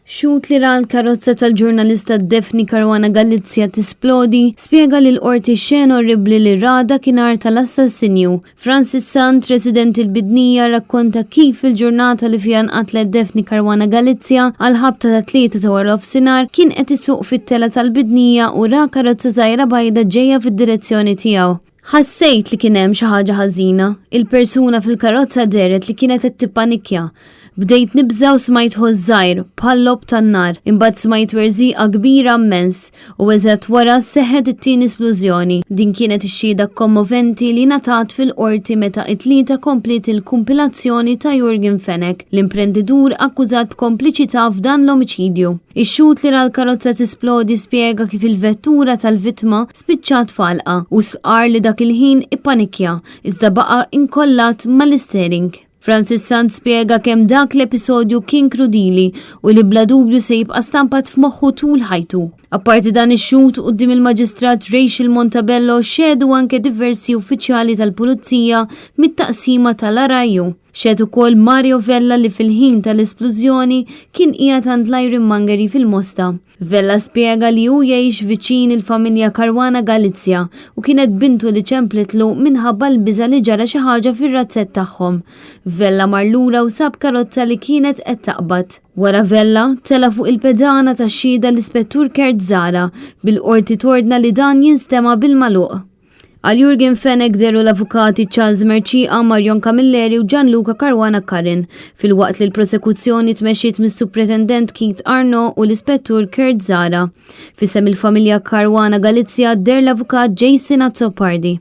Xhud li ra l-karozza tal-ġurnalista Daphne Caruana Galizia tisplodi spjega lill-Qorti x-xena orribbli li ra dakinhar tal-assassinju. Francis Sant, residenti l-Bidnija, rrakkonta kif il-ġurnata li fiha nqatlet Daphne Caruana Galizia għall-ħabta tat-tlieta ta' waranofsinhar kien qed isuq fit-telgħa tal-Bidnija u ra karozza żgħira bajda ġejja fid-direzzjoni tiegħu. Ħassejt li kien hemm xi ħaġa ħażina. Il-persuna fil-karozza dehret li kienet qed tippanikkja. Bdejt nibża' u smajt ħoss żgħir, bħal logħob tan-nar. Imbagħad smajt werżieqa kbira mmens. U eżatt wara seħħet it-tieni splużjoni. Din kienet ix-xhieda kommoventi li ngħatat fil-Qorti meta it-Tlieta kompliet il-kumpilazzjoni ta' Yorgen Fenech, l-imprenditur akkużat b'kompliċità f'dan l-omiċidju. Ix-xhud li ra l-karozza tisplodi spjega kif il-vettura tal-vittma spiċċat f'għalqa u stqarr li dak il-ħin ippanikkja iżda baqa' inkollat mal-istering. Francis Sant spjega kemm dak l-episodju kien krudili u li bla dubju se jibqa' stampat f'moħħu tul ħajtu. Apparti dan ix-xhud quddiem il-Maġistrat Rachel Montabello xehdu anke diversi uffiċjali tal-Pulizija mit-taqsima tal-RIU. Xehed ukoll Mario Vella li fil-ħin tal-isplużjoni kien qiegħed għand l-Ironmongery fil-Mosta. Vella spjega li hu jgħix viċin il-familja Caruana Galizia u kienet bintu li ċemplitlu minħabba l-biża' li ġara xi ħaġa fir-razzett tagħhom. Vella mar lura u sab karozza li kienet qed taqbad. Wara Vella, tela' fuq il-pedana tax-xhieda l-Ispettur Kurt Zahra, bil-Qorti tordna li dan jinstema' bil-magħluq. Għal Yorgen Fenech dehru l-avukati Charles Mercieca, Marion Camilleri u Gianluca Caruana Curran, filwaqt li l-prosekuzzjoni tmexxiet mis-Supretendent Keith Arnaud u l-Ispettur Kurt Zahra. F'isem il-familja Caruana Galizia deher l-avukat Jason Azzopardi.